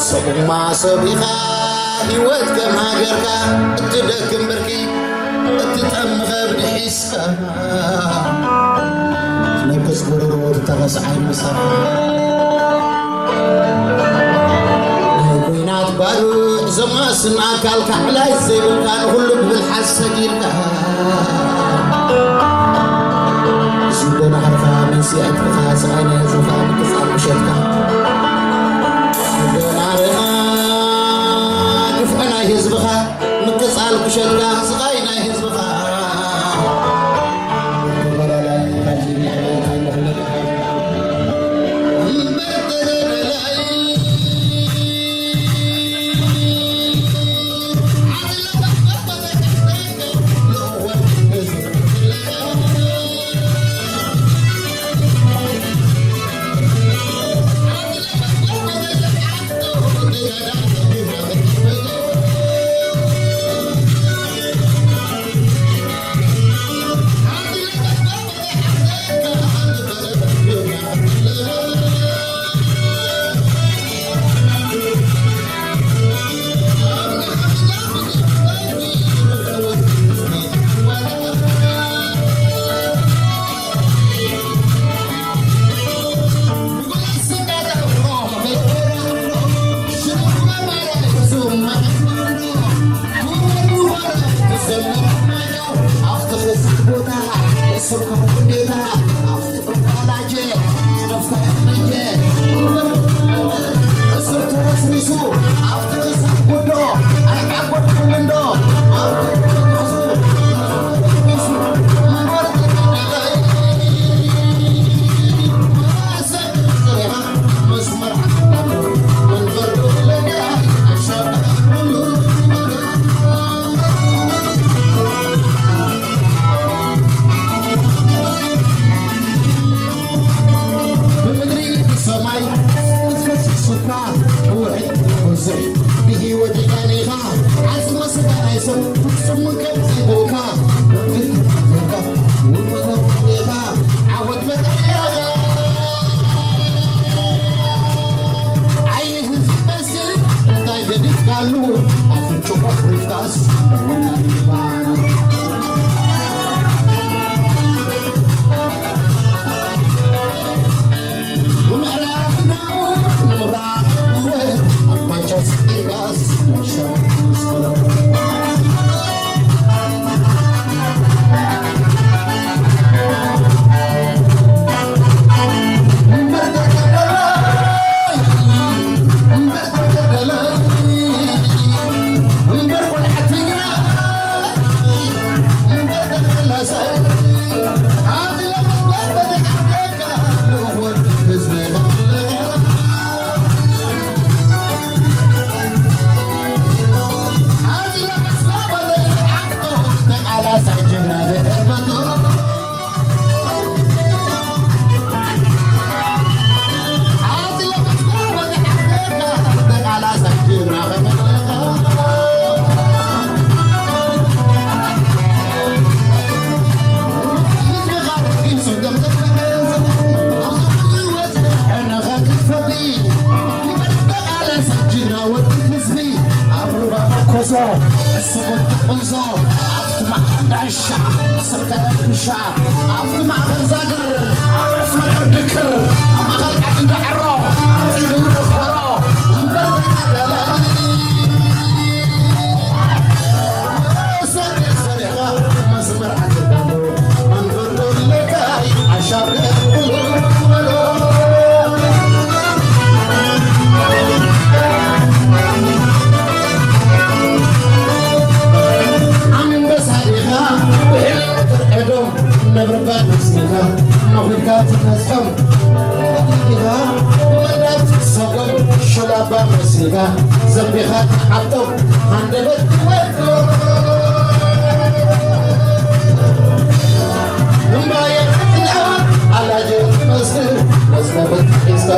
ሰብማ ሰብ ኢኻ፣ ህይወት ከም ሃገርካ እትደክም ብርኪ፣ እትጠምኸ ብድሒስካ፣ ነብስ ጎረሮ ትተኸስ ዓይን ምሳኻ። ናይ ኲናት ባርዕ ዘማስን ኣካልካ፣ ዕላይ ዘይብልካ፣ ንኹሉ ብብልሓት ሰጊርካ፣ ዝደናህርካ መንስኤ ዕጥቅኻ፣ ስቓይ ናይ ህዝብኻ፣ ምቅጻል ምሸትካ፣ ዝደናህርካ ግፍዒ ናይ ህዝብኻ፣ ምቅጻል ምሸትካ፣ ስቓይ ናይ ህዝብኻ። ተበላላይ ካብዚ ንላዕሊ እንታይ ንኽእል? እምበር ተበላላይ ብምድሪ ብሰማይ ክትፈስስ እኳ ብውሕድ ብዙሕ ብህይወት ቀኒኻ ዓጽመ ስጋ ናይ ሰብ ፍጹም ከም ዘይብልካ ውመኖ ቀኒኻ ዓወት መጠለኻ ኣይህዝበስ እንታይ ገዲፍካሉ ኣፍንጭ ቆፍሪፍካስ ኮሶ፣ ስሙን ጥቁንዞ፣ ኣብቲ ማእኸል ዳሻ፣ ስርካት ዳሻ፣ ኣብቲ ማእኸል ዛግር፣ ኣብ ራስ መጠር ድክር፣ ኣብ ማእኸል ዓዲ ዳዕሮ፣ ኣብ ጭድሩ ደፈሮ፣ እምበር ደቃ ደላይ። ሰሪኻ መስመር ዓዲ ዳዕሮ፣ መንበር ዶለታይ፣ ኣሻብ ገርብሎ፣ ኣንበሳ ዲኻ ብሕልም ትርዕዶም ነብርባት መሲልካ መኺድካ ትነስሖም ዲኻ መንዳት ሰጎም ሸላባ መሲልካ ዘቢኻ ትዓብጦም ሃንደበት ትወዶ እምባየ ኣላጀ ትመስል መዝገበት ሒዝካ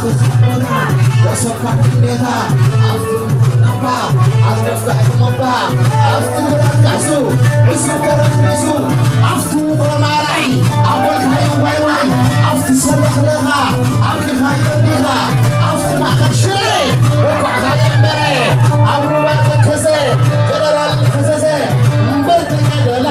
ወሰብካ እንዴታ ኣብቲ ነባ ኣትረፍካ ሕሞባ ኣብቲ ምራካሱ ዕሱ ተረክሱ ኣብቲ ቆማራይ ኣቦልካዮ ዋይ ዋይ ኣብቲ ሰለኽለኻ ኣብቲ ካዮ ዲኻ ኣብቲ ማእኸል ሽረ ወኳዕካ ደንበረ ኣብ ሩባ ተከዘ ጀነራል ፈዘዘ እምበር ተጋደለ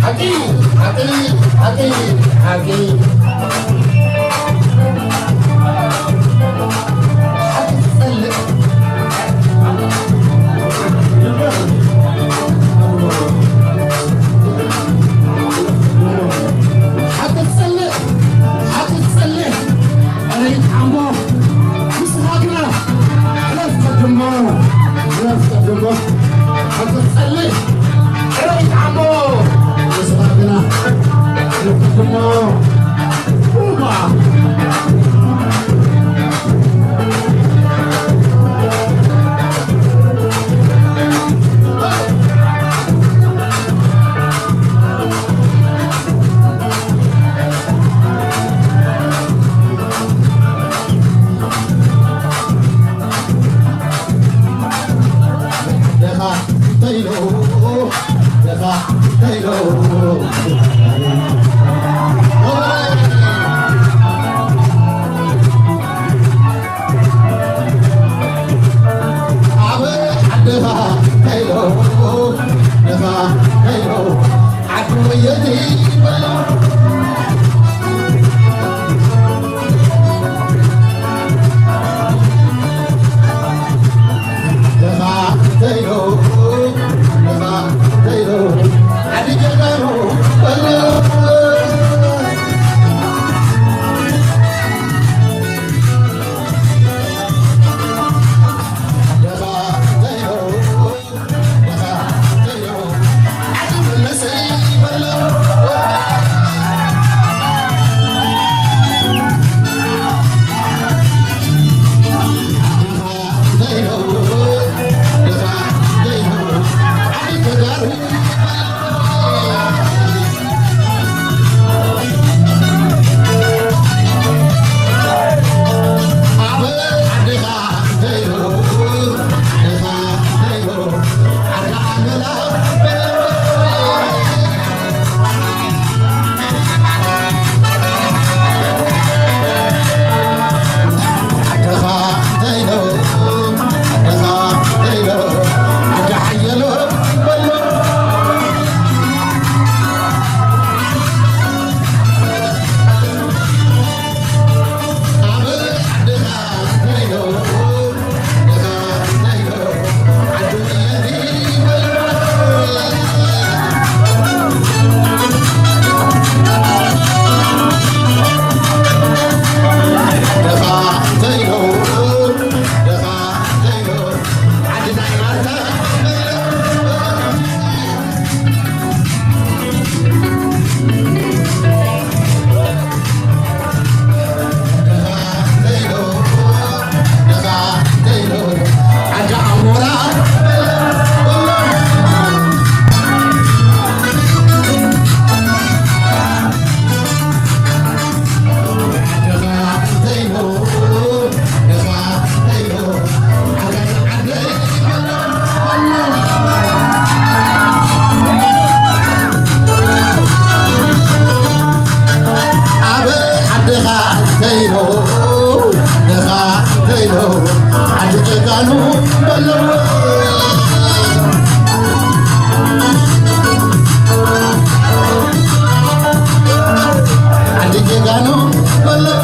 ሓቂ፣ ሓቂ፣ ሓቂ፣ ሓቂ። ሓቂ ትጸልእ። ሓቂ ትጸልእ። ሓቂ ትጸልእ። ኣረ ይጥዓሞ። ንስኻ ግና ሕለፍ ቀድሞ። ሕለፍ ቀድሞ። ሓቂ ትጸልእ። ኣረ ይጥዓሞ። ንስኻ ግና ሕለፍ ቀድሞ። ኡባ። ደኻ ተይሎ፣ ደኻ ተይሎ። ኣብ ዓድኻ ከይዶ፣ ደኻ ከይዶ፣ ዓዲ ወየቲ በሎ። ደኻ ከይዶ፣ ደኻ ከይዶ፣ ዓዲ ጀጋኑ በሎ። ዓድኻ ከይዶ፣ ዓዲ ጀጋኑ በለዎ። ዓዲ ጀጋኑ በለዎ።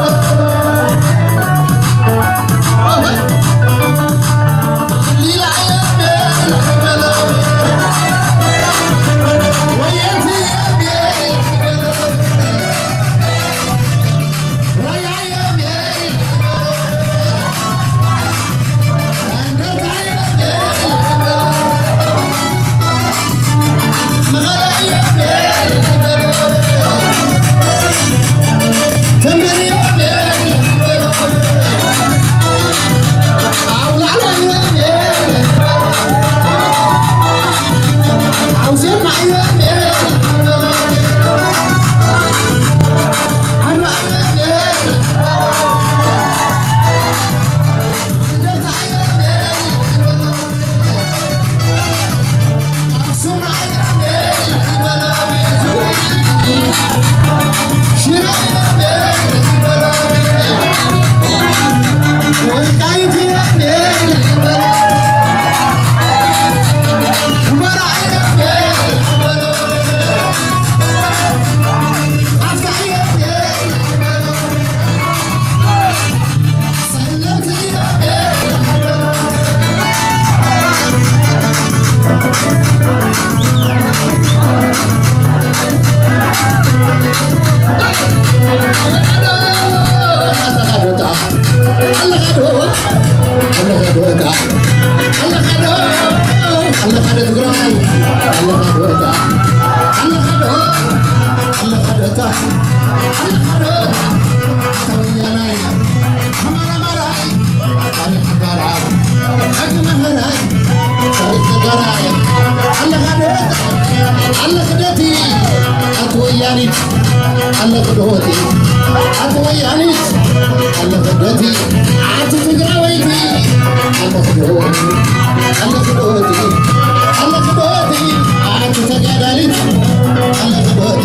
ኣለኽደቲ ኣቲ ወያኒት፣ ኣለኽድሆቲ ኣቲ ወያኒት፣ ኣለኽደቲ ኣቲ ትግራወይቲ፣ ኣለኽድሆቲ፣ ኣለኽድሆቲ፣ ኣለኽድሆቲ ኣቲ ተጋዳሊት፣ ኣለኽድሆቲ።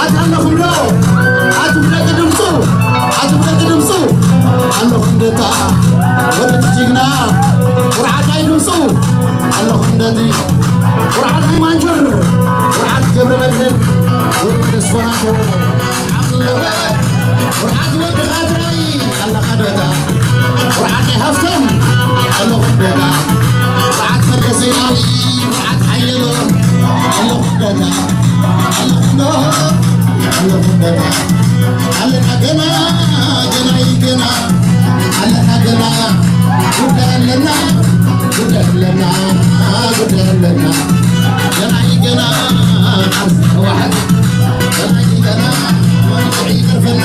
ኣቲ ኣለኹም ዶ? ኣቱም ደቂ ድምፁ፣ ኣቱም ደቂ ድምፁ ኣለኹም ደታ ወለዲ ጅግና፣ ኩርዓት ኣይ ድምፁ ኣለኹም ደቲ ኩርዓት ኣይ ማንጀር፣ ኩርዓት ገብረ መድህን ወዲ ተስፋናቶ ዓቕለወ፣ ኩርዓት ወዲ ኻድራይ ኣለኻ ደታ፣ ኩርዓት ኣይ ሃፍቶም ኣለኹም ደታ፣ ኩርዓት መለሰ ዜናዊ፣ ኩርዓት ሓየሎ ኣለኹም ደታ፣ ኣለኹም ዶ? ኣለና ገና፣ ገና እዩ ገና፣ ኣለና ገና፣ ጉዳይ ኣለና፣ ጉዳይ ኣለና፣ ጉዳይ ኣለና። ገና እዩ ገና፣ ዓርሰ ህወሓት፣ ገና እዩ ገና፣ ይተርፈና።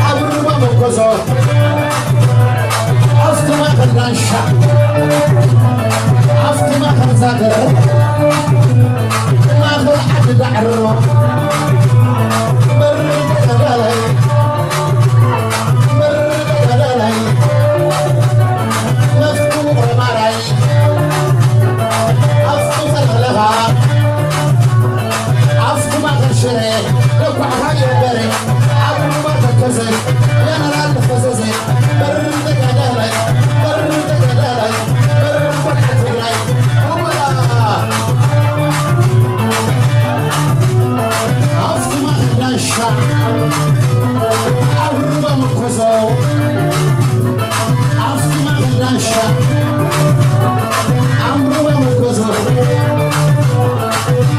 ኣብ ሩባ መኮሶ፣ ኣብቲ ማእከል ዳንሻ፣ ኣብቲ ማእከል ዛገረ፣ ማእከል ዓዲ ዳዕሮ፣ በሪ ተጋዳላይ፣ በሪ ተጋዳላይ፣ መፍቱ ረማራይ፣ ኣፍቱ ተለኽለኻ፣ ኣፍቱ ማእከል ሽረ፣ ለኳዕካ የበረ፣ ኣብ ሩባ ተከዘ፣ ጀነራል ፈዘዘ፣ በሪ ተጋዳላይ፣ በሪ ተጋዳላይ፣ በሪ ቆልዓ ትግራይ፣ ሩባ፣ ኣፍቱ ማእከል ዳንሻ፣ ኣብ ሩባ መኮሶ፣ ኣፍቲ ማእከል ዳንሻ፣ ኣምርዋ መጎዞ፣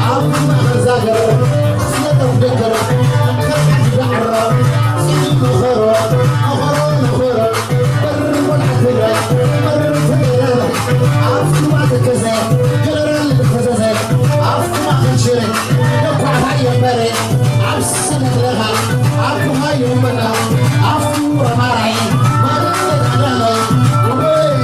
ኣፍቲ ማእከል ዛገር፣ ስለ ተፍደከር፣ ከርዓት ዳዕሮ፣ ጽድቅ መኸሮ፣ መኸሮ፣ መኸሮ፣ በሪ ቆልዓ ትግራይ፣ በሪ ተገረረ፣ ኣፍቲ ማእከል ከዘ፣ ጀነራል ፈዘዘ፣ ኣፍቲ ማእከል ሽረ፣ ለኳዕታ የበረ፣ ኣብ ሰነትለኻ፣ ኣብ ኩሃ የመና፣ ኣፍቱ ረማራይ፣ ማለት ተጋዳላይ፣ ወይ።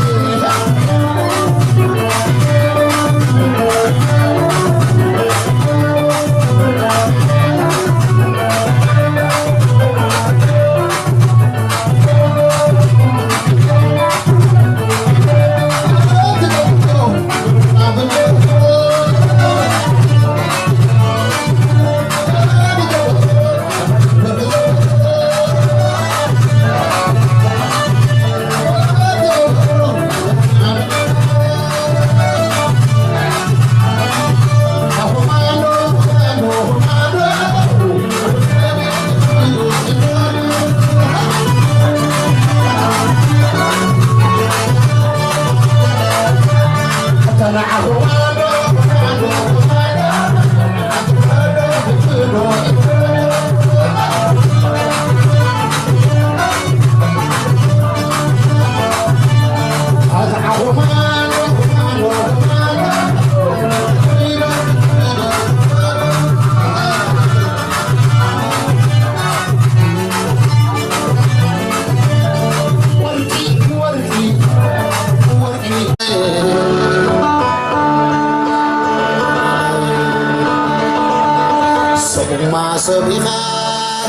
ሰብማ ሰብ ኢኻ፣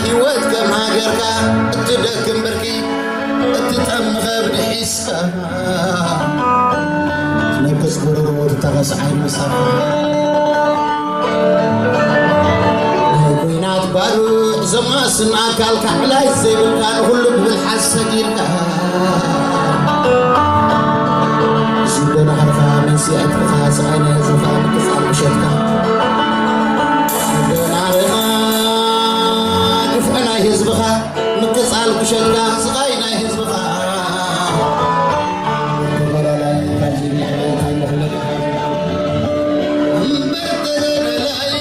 ህይወት ከም ሃገርካ፣ እትደክም ብርኪ፣ እትጠምኸ ብድሒስካ። ነብስ ጎረሮ ትታኸስ ዓይኒ ምሳኻ። ናይ ኲናት ባርዕ ዘማስን ኣካልካ፣ ዕላይ ዘይብልካ፣ ንኹሉ ብብልሓት ሰጊርካ። ዝብደና ሃርኻ መንስኤ ዕጥቅኻ፣ ስቓይ ናይ ህዝብኻ ምቅጻል ምሸትካ። ዝብደና ሃርኻ ግፍዒ ናይ ህዝብኻ፣ ምቅጻል ምሸትካ፣ ስቓይ ናይ ህዝብኻ። ተጋዳላይ ካብ ዝብል ዕላል እንታይ መኽለጥ እምበር ተጋዳላይ።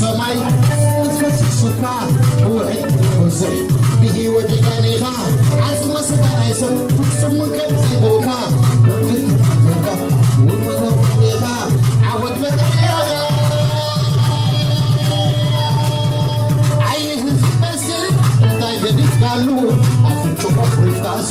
ሰማይ ክትፈስስ እኳ ብውሕድ ብዙሕ ብህይወት ቀኒኻ ዓጽመ ስጋ ናይ ሰብ ፍጹም ከም ዘይብልካ ውመኖ ቀኒኻ ዓወት መጠየኻ ኣይህዝበስ እንታይ ገዲፍካሉ ኣፍንጭ ቆፍሪፍካስ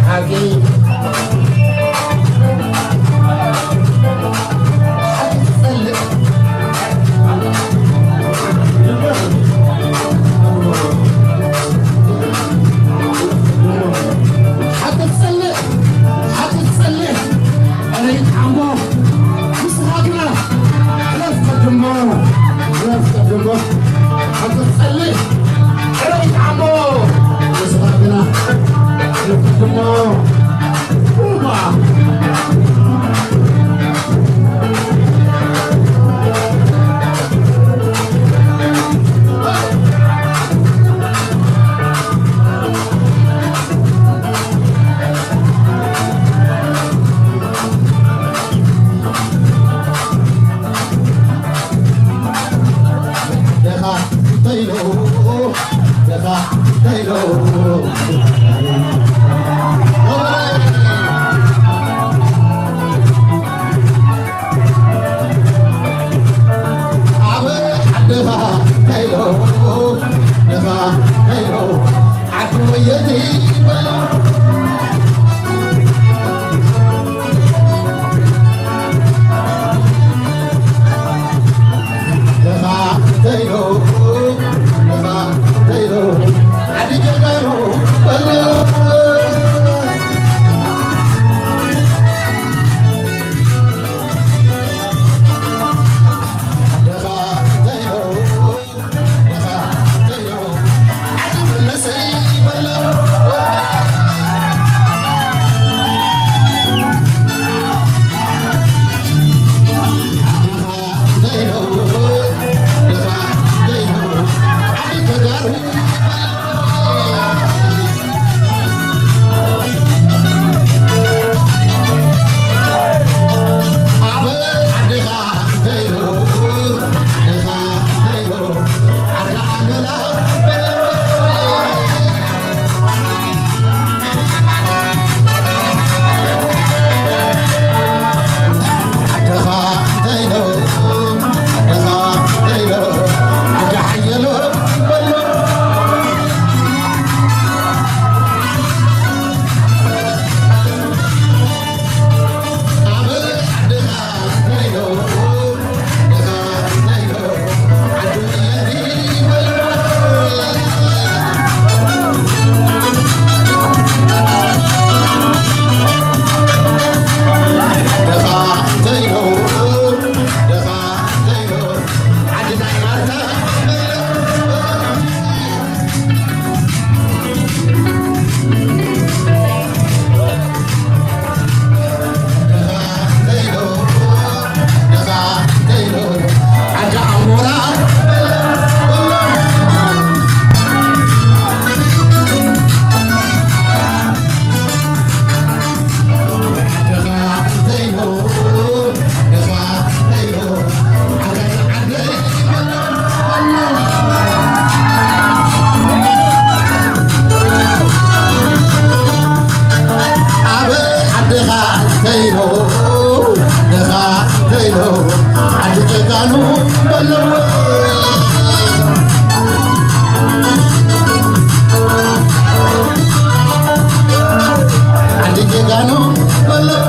ሓቂ ኣትጸልእ። ኣትጸልእ፣ ኣትጸልእ። ኣረ ይጥዓሞ ንስኻ ግና ሕለፍ ቀድሞ፣ ሕለፍ ቀድሞ። ኣትጸልእ፣ ኣረ ይጥዓሞ ንስኻ ግና ሕለፍ ቀድሞ። ሩባ። ደኻ ተይሎ፣ ደኻ ተይሎ። ኣብ ዓድኻ ተይሎ፣ ደኻ ተይሎ። ኣብ ዓድኻ እንተይሎ፣ ዓድኻ እንተይሎ፣ ዓዲ ጀጋኑ በለዎ። ዓዲ ጀጋኑ በለዎ።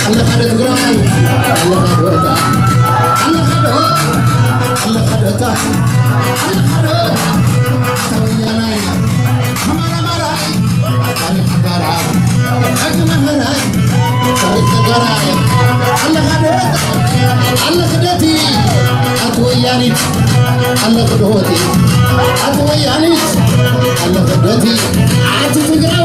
ኣለኻ ዶ ትግራይ? ኣለኻ ዶ እታ? ኣለኻ ዶ? ኣለኻ ዶ እታ? ኣለኻ ዶ? ኣታ ወያናይ፣ ኣማራ ኣማራይ፣ ታሪኽ ኣጋራ፣ ሕጊ መምህራይ፣ ታሪኽ ተጋራይ። ኣለኻ ዶ እታ? ኣለኻ ዶ እቲ? ኣቲ ወያኒት፣ ኣለኻ ዶ እቲ? ኣቲ ወያኒት፣ ኣለኻ ዶ እቲ? ኣቲ ትግራይ